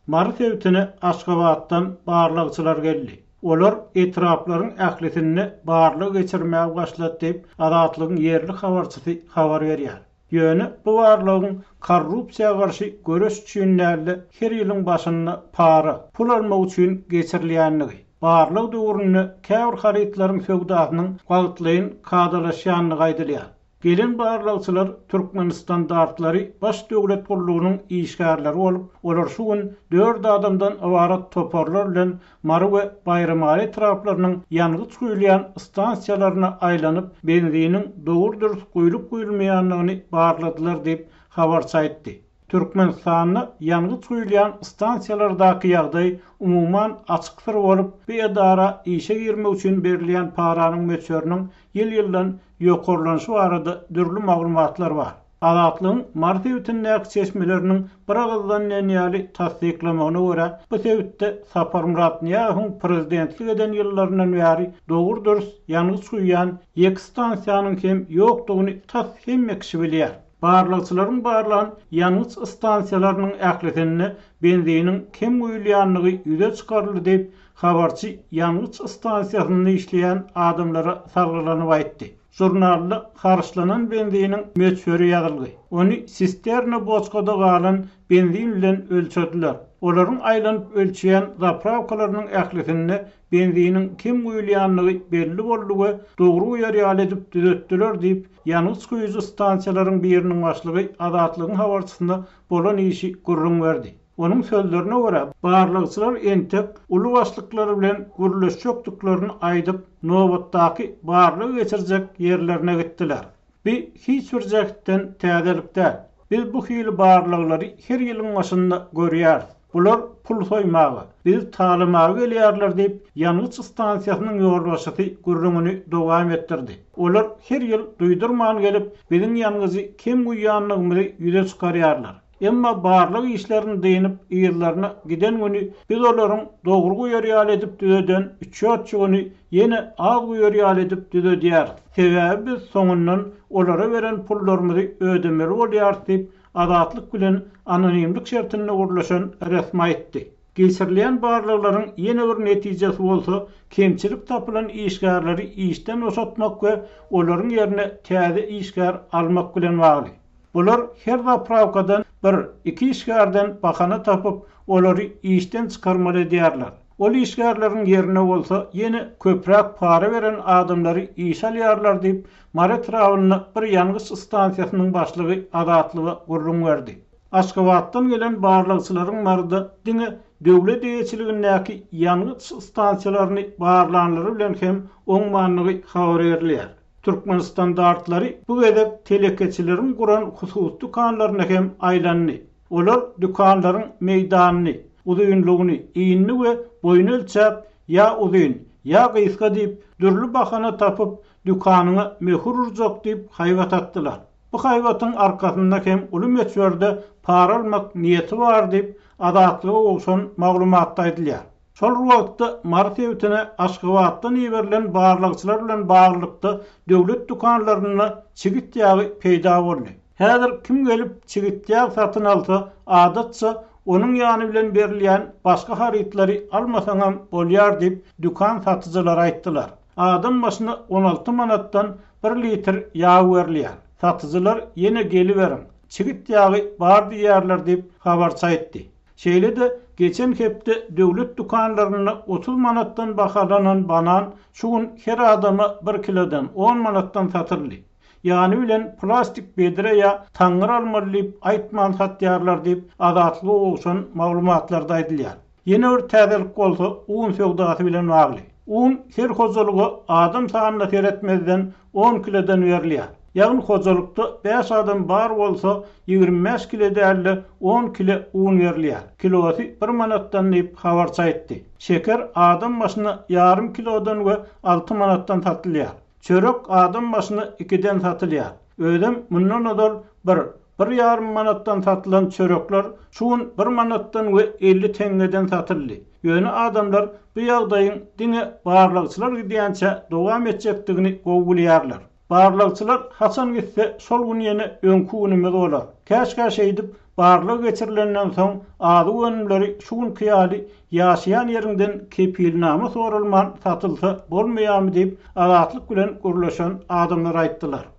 Mary sebitine Aşgabatdan barlagçylar geldi. Olar etraplaryň ählisinde barlag geçirmäge başlady diýip, Azatlygyň ýerli habarçysy habar berýär. Ýöne bu barlagyň korrupsiýa garşy göreş üçin däl-de, her ýylyň başynda para, pul almak üçin geçirilýändigi, barlag döwründe käbir harytlaryň söwdasynyň wagtlaýyn kadalaşýandygy aýdylýar. Gelen barlagçylar Türkmenstandartlary baş döwlet gullugynyň işgärleri bolup, olar şu gün dört adamdan ybarat toparlar bilen Mary we Baýramaly etraplarynyň ýangyç guýulýan stansiýalaryna aýlanyp, benziniň dogry-dürs guýlup-guýulmaýandygyny barladylar diýip, habarçy aýtdy. Türkmenistanda ýangyç guýulýan stansiýalardaky ýagdaý umuman açyk syr bolup, bu edara işe girmek üçin berilýän paranyň möçberiniň ýyl-ýyldan ýokarlanyşy barada dürli maglumatlar bar. Azatlygyň Mary sebitindäki çeşmeleriniň bir agyzdan diýen ýaly tassyklamagyna görä, bu sebitde Saparmyrat Nyýazowyň prezidentlik eden ýyllaryndan bäri dogry-dürs ýangyç guýýan ýeke stansiýanyň hem ýokdugyny tas hemme kişi bilýär. Barlagçylaryň barlan ýangyç stansiýalarynyň ählisinde benziniň kem guýulýandygy ýüze çykaryldy diýip, habarçy ýangyç stansiýasynda işleýän adamlara salgylanyp aýtdy. Žurnalda harçlanan benziniň möçberi ýazylgy. Ony sisterna boçkada galan benzin bilen ölçediler. Olaryň aýlanyp ölçeýän zaprawkalarynyň ählisinde benziniň kem guýulýandygy belli boldy we dogry guýar ýaly edip düzetdiler diýip, ýangyç guýujy stansiýalaryň biriniň başlygy Azatlygyň habarçysyna bolan işi gürrüň berdi. Onuň sözlerine görä, barlagçylar entek uly başlyklar bilen gürleşjekdiklerini aýdyp, nobatdaky barlag geçirjek ýerlerine gitdiler. Bi hiç bir jähtden täzelik däl. Biz bu hili barlaglary her ýylyň başynda görýäris. Bular pul soýmaga, bizi talamaga gelýärler diýip, ýangyç stansiýasynyň ýolbaşçysy gürrüňini dowam etdirdi. Olar her ýyl duýdurman gelip, biziň ýangyjy kem guýýandygymyzy ýüze çykarýarlar. Emma barlag işlerini dynyp, yzlaryna giden güni biz olaryň dogry guýar ýaly edip düzeden üçýotjygyny ýene az guýar ýaly edip düzedýäris. Sebäbi biz soňundan olara beren pullarymyzy ödemeli bolýarys diýip, Azatlyk bilen anonimlik şertinde gürleşen resmi aýtdy. Geçirilýän barlaglaryň ýene bir netijesi bolsa, kemçilik tapylan işgärleri işden boşatmak we olaryň ýerine täze işgär almak bilen bagly. Bular her zaprawkadan bir, iki işgärden bahana tapyp, olary işden çykarmaly edýärler. Ol işgärleriň ýerine bolsa ýene köpräk para beren adamlary işe alýarlar diýip, Mary etrabynda bir ýangyç stansiýasynyň başlygy Azatlyga gürrüň berdi. Aşgabatdan gelen barlagçylaryň Maryda diňe döwlet eýeçiligindäki ýangyç stansiýalaryny barlanlary bilen hem oňmandygy habar berilýär. Türkmenstandartlary bu gezek telekeçileriň guran hususy dükanlaryna hem aýlandy. Olar dükanlaryň meýdanyny, uzynlygyny, inini we boýuny ölçäp, ýa uzyn, ýa gysga diýip, dürli bahana tapyp, dükanyňa möhür urjak diýip haýbat atdylar. Bu haýbatyň arkasynda hem uly möçberde para almak niýeti bar diýip, Azatlyga gowşan maglumatda aýdylýar. Şol bir wagtda, Mary sebitine Aşgabatdan iberilen barlagçylar bilen baglylykda döwlet dükanlarynda çigit ýagy peýda boldy. Häzir kim gelip çigit ýag satyn alsa, adatça, onuň ýany bilen berilýän başga harytlary almasaňam bolýar diýip, dükan satyjylary aýtdylar. Adam başyna 16 manatdan bir litr ýag berilýär. Satyjylar ýene geliberiň, çigit ýagy bar diýýärler diýip, habarçy aýtdy. Şeýle-de, geçen hepde döwlet dükanlarynda 30 manatdan bahalanan banan şu gün her adama bir kilodan on manatdan satyldy. Ýany bilen plastik bedre ýa taňňyr almaly diýip aýtman satýarlar diýip, Azatlyga gowşan maglumatlarda aýdylýar. Ýene bir täzelik bolsa un söwdasy bilen bagly. Un her hojalyga adam sanyna seretmezden on kilodan berilýär. Ýagny hojalykda bäş adam bar bolsa, 25 kile däl-de, on kile un berilýär. Kilosy bir manatdan diýip, habarçy aýtdy. Şeker adam başyna ýarym kilodan we alty manatdan satylýar. Çörek adam başyna ikiden satylýar. Özem mundan ozal bir, bir ýarym manatdan satylan çörekler şu gün bir manatdan we 50 teňňeden satyldy. Ýöne adamlar bu ýagdaýyň diňe barlagçylar gidýänçä dowam etjekdigini gowy bilýärler. Barlagçylar haçan gitse, şol gün ýene öňki günümiz bolar. Käşgä şeýdip, Barlag geçirilenden soň, azyk önümleri şu günki ýaly ýaşaýan ýeriňden kepilnama soralman satylsa bolmaýarmy diýip, Azatlyk bilen gürleşen adamlar aýtdylar.